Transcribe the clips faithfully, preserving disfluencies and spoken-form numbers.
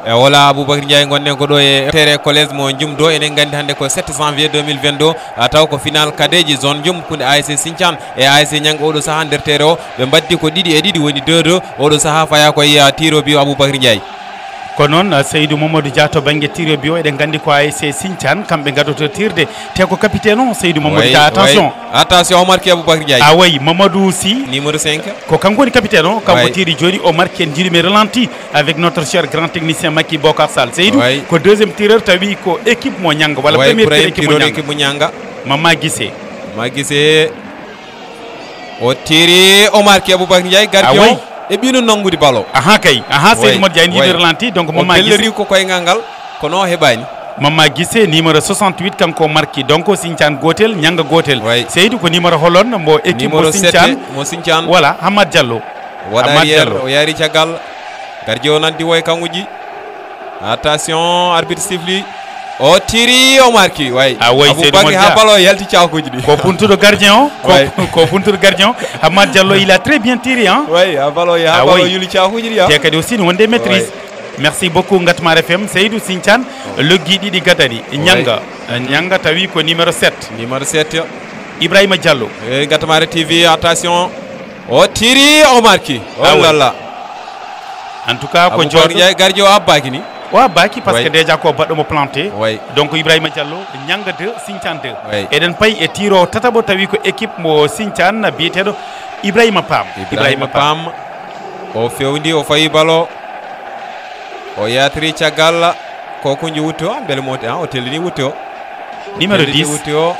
E wala Aboubacar Ndiaye, gonnen ko ɗo e terrain collège mo Njum ɗo. Eɗen nganndi hannde ko sept janvier deux mille vingt-deux, a taw ko final kadeji zone Njum, kunde A S C Sinthiane e A S C Nianga oɗo sahaa nder terrain o. Ɓe mbaddi ko ɗiɗi e ɗiɗi, woni deux deux. Oɗo sahaa faya ko e, ah, tiro biyo Aboubacar Ndiaye. Ko noon, ah, Seydou Mamadou Dia to bannge tiro biyo, eɗen nganndi ko A S C Sinthiane, kamɓe ngadoto tirde, te ko capitaine o, Seydou Mamadou Dia, attention. Attention, o marki Aboubacar Ndiaye. Ah oui, Mamadou Sy. Numéro cinq. Ko kanko woni capitaine o, kanko tiri jooni, o marki, en njiɗi men ralenti avec notre cher grand technicien Macky Bokar Sall. Seydou, ko deuxième tireur, tawi ko équipe mo Nianga, wala premier tireur équipe mo Nianga. Équipe mo Nianga. Mama Guissé. Mama Guissé. O tiri, o marki Aboubacar Ndiaye, gardien o. E ɓino nanngude ballon. Aha kay, aha, Seydou Modou Dia, en njiɗi ralenti, donc Mama Guissé. O telliri ko koyngal ngal, kono o heɓaani. Mama Guissé, numéro soixante-huit, kanko marki. Donc, Sinthiane gootel, Nianga gootel. Seydou, ko numéro holon mo équipe mo Sinthiane? Numéro sept mo Sinthiane. Voilà, Hamad Diallo. Waɗa arrière, o yaari caggal. Gardien o natti woy kanguji. Attention, arbitre siffli. O tiri, o marki, way. Ah, way, Seydou Modou Dia. Aboubacar, ha ballon yalti cakuji ɗi. Ko puntuɗo gardien o, ko, ko puntuɗo gardien o. Hamad Diallo, il a très bien tiré, hein. Way, ha ballon, ha ballon yuli cakuji ɗi, hein. Te kadi aussi, ne wonde maîtrise. Merci beaucoup, Ngatmar F M. Seydou, Sinthiane, loggi ɗiɗi gadani. Nianga, Nianga tawi ko numéro sept. Numéro sept. Ibrahima Diallo. Eh, Ngatmar T V, attention. O tiri, o marki. Oh là là. En tout cas, ko Aboubacar Ndiaye, gardien o abbaaki ni. O abbaaki parce que déjà ko baɗɗo mo planté. Donc, Ibrahima Diallo, Nianga deux, Sinthiane deux. Eɗen payi e tiro tataɓo, tawi ko équipe mo Sinthiane biyeteeɗo Ibrahima Pam. Ibrahima Pam. O fewndi, o fayi ballon. O yatiri caggal ko kunji wutto, ah, mbele mo, ah, o tellini wutto. Numéro dix. Wutto.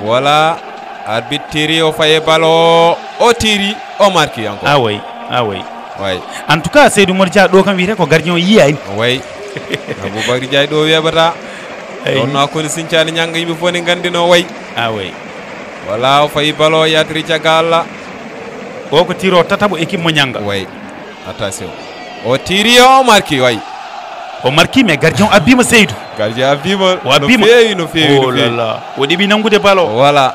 Voilà, arbitre tiri, o faye ballon, o tiri, o marki encore. Ah, oui, ah, oui. Way. En tout cas, Seydou Modou Dia, ɗo kam wiyete ko gardien o yiyani. Way. Aboubacar Ndiaye ɗo weɓata. Ay. Ɗon no hakkunde Sinthiane Nianga, yimɓe fof ne nganndi no way. Ah, oui. Voilà, o fayi ballon, yatiri caggal. O ko tiro tataɓo équipe mo Nianga. Way. Attention. O tiri, o marki, way. O marki, mais gardien o abbiima, Seydou. Gardien abbiima. O abbiima. No feewi, no feewi, no feewi. Oh là là. O ɗeɓi nanngude ballon. Voilà.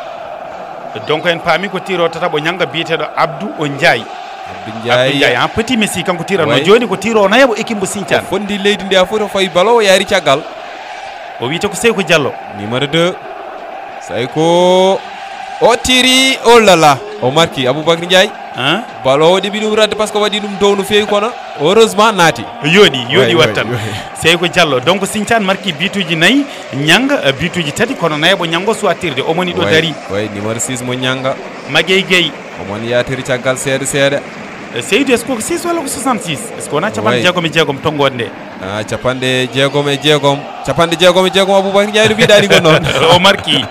Donc, en paami ko tiro tataɓo Nianga biyeteeɗo Abdou o Ndiaye. Abdou Ndiaye. Abdou Ndiaye, hein, petit Messi, kanko tiranno. Way. Jooni ko tiro nayaɓo équipe mo Sinthiane. O fondi leydi ndi ha foti, o fayi ballon, o yaari caggal. O wiyete ko Seyko Diallo. Numéro deux. Seyko. O tiri, oh là là. O marki, Aboubacar Ndiaye. Hein? Ballon o ɗeɓi ɗum radde parce que waɗi ɗum dow no feewi kono. Heureusement naati. Yooɗi, yooɗi. Way, way, wattan. Way. Seyko Diallo. Donc, Sinthiane marki bituji nayi, Nianga, eh, bituji tati, kono nayaɓo Nianga o suwa tirde. O moni ɗo dari. Way, numéro six mo Nianga. Maguey Gueye. Omon yatiri caggal seeɗa seeɗa. Eh, Seydou, est-ce que ko six walla ko soixante-six? Est-ce que wona capanɗe jeegom e jeegom tonngoode nde? Ah, capanɗe jeegom e jeegom. Capanɗe jeegom e jeegom, Aboubacar Ndiaye no mbiɗa ni ko noon. O marki.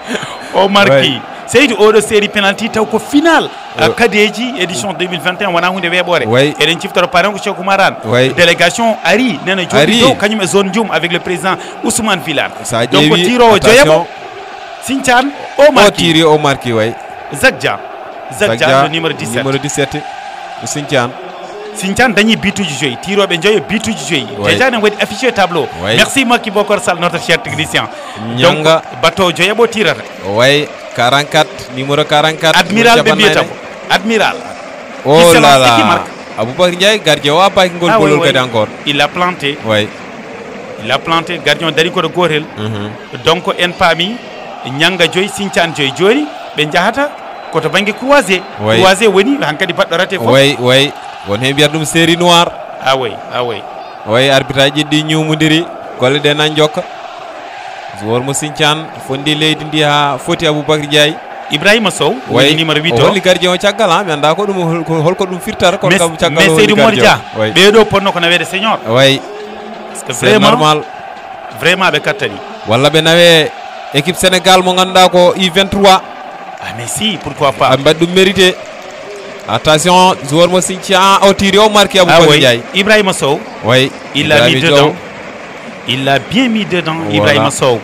O marki. Way. Seydou, oɗo série penalty taw ko final, ah, kadeji édition deux mille vingt et un, wona hunde weeɓore. Way. Eɗen ciftoro parent ko Cheikh Oumar Anne. Way. Délégation ari, nena jooɗi dow, kañum e zone Ndioum avec le président Ousmane Vilane. Donc, tiro o joyaɓo. Sinthiane, o marki. O tiri, o marki, way. Zakja. Zakja, le numéro dix-sept. Numéro dix-sept. Sinthiane. Sinthiane dañi bituji joyi. Tiroɓe joyo, bituji joyi. Way. Déjà, ne waɗi affiché tableau. Way. Merci, Macky Bokor Sall, notre cher technicien. Nianga. Donc, bateau joyaɓo tirata. Way, quarante-quatre, numéro quarante-quatre. Admiral ɓe mbiyata mo. Admiral. Oh là là. Aboubacar Ndiaye, gardien o abbaaki ngol, ah, oui, gollol kadi encore. Il a planté. Way. Il a planté, gardien o dari koɗo gotel. Mhm. Donc, en paami, Nianga joyi, Sinthiane joyi. Jooni, ɓe njahata ko to bannge croisé. Way. Croisé woni hankadi baɗɗo raté fof. Way, way. Won heen mbiyata ɗum série noire. Ah, way, ah, way. Way, arbitre aji ɗi ñuumondiri, golle ɗe nan jokka. Joueur mo Sinthiane fondi leydi ndi haa foti, Aboubacar Ndiaye. Ibrahima Sow, woni numéro huit o. O holli gardien o caggal, ha, mi annda ko ɗum, hol-, ko, holko ɗum firtata, kono kam caggal o holli gardien o. Mais Seydou Mor Dia, ɓeeɗo ponno ko naweede senior. Way. Parce que c'est vraiment normal. Vraiment, ɓe kattani. Walla ɓe nawe équipe Sénégal mo ngannduɗaa ko U vingt-trois. Ah, mais si, pourquoi pas? Ɓe mbaɗi ɗum mérité. Attention, joueur mo Sinthiane, o tiri, o marqué, Aboubacar Ndiaye. Ibrahima Sow. Oui. Il l'a mis dedans. Il l'a bien mis dedans, Ibrahima Sow.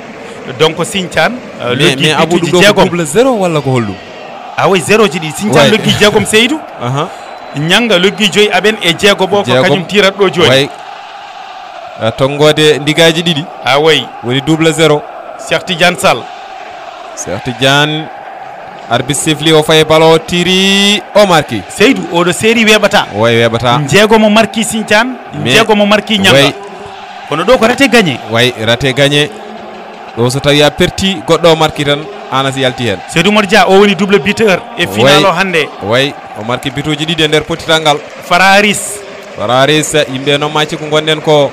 Donc, Sinthiane, euh, loggi bituji jeegom. Mais, mais Abou, ɗum ɗo ko double zéro walla ko holɗum? Ah oui, zéro ji ɗi. Sinthiane loggi jeegom, Seydou. Aha. Nianga loggi joyi, aɓen e jeegoɓo, ko kañum tirat ɗo jooni. Oui. A tonngoode ndigaaji ɗiɗi. Ah oui. Woni double zéro. Cheikh Tidiane Sall. Cheikh Tidiane. Arbitre siffli, o fayi ballon, o tiri, o marki. Seydou, oɗo série weeɓata. Way weeɓata. Jeego mo marki Sinthiane, jeego mo marki Nianga. Way. Kono ɗo ko raté gagné. Way, raté gagné. Ɗo so tawi a perti, goɗɗo o marki tan, Anas yalti hen. Seydou Oumar Dia, o woni double buteur e final o hannde. Way, o marki bituji ɗiɗi e nder pottital ngal. Fararis. Fararis, yimɓe noon ma cikku gonɗen ko,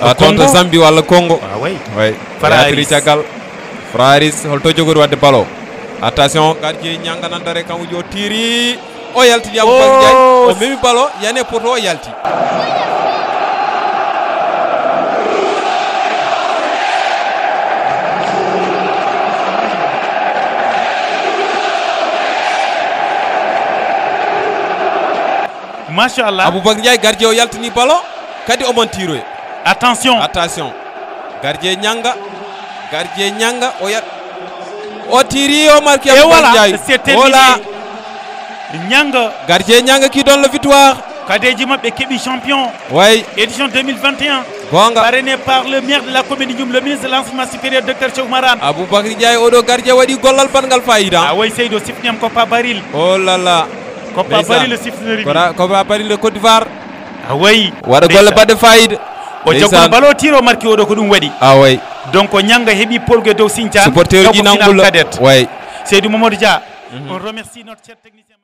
ah, toon to Congo. Zambie walla Congo. Ah, way. Way. Fararis. Yatiri caggal. Fararis, holto jogori wadde ballon? Attention, gardien Nianga nan dare kan wujo tiri. O yaltini Aboubacar Ndiaye. O memi ballon, yani e poto o yalti. Machallah. Aboubacar Ndiaye, gardien o yaltini ballon, kadi omon tiroye. Attention. Attention. Gardien Nianga. Gardien Nianga, o yat-, o tiri, o marki. E Aboubacar voilà, Ndiaye. C'est terminé. Voilà. Nianga. Gardien Nianga qui donne la victoire. Kadeji maɓɓe keɓi champion. Way. Édition deux mille vingt et un. Gonga. Parrainé par le maire de la commune de Ndioum, le ministre de l'enseignement supérieur, docteur Cheikh Oumar Anne. Aboubacar Ndiaye, oɗo gardien waɗi gollal bangal fayida. Ah, way Seydou, sifniyam Copa Baril. Oh là là. Copa Baril sifnori. Copa Baril de Côte d'Ivoire. Ah, way. Waɗa golle baɗɗe fayida. O jagguno ballon, tiro marki oɗo ko ɗum waɗi. Ah, way. Donc, Nianga heɓi polgue dow Sinthiane. Supporter uji nangula. Cadet. Way. Seydou Mamadou Dia, on remercie notre cher technicien.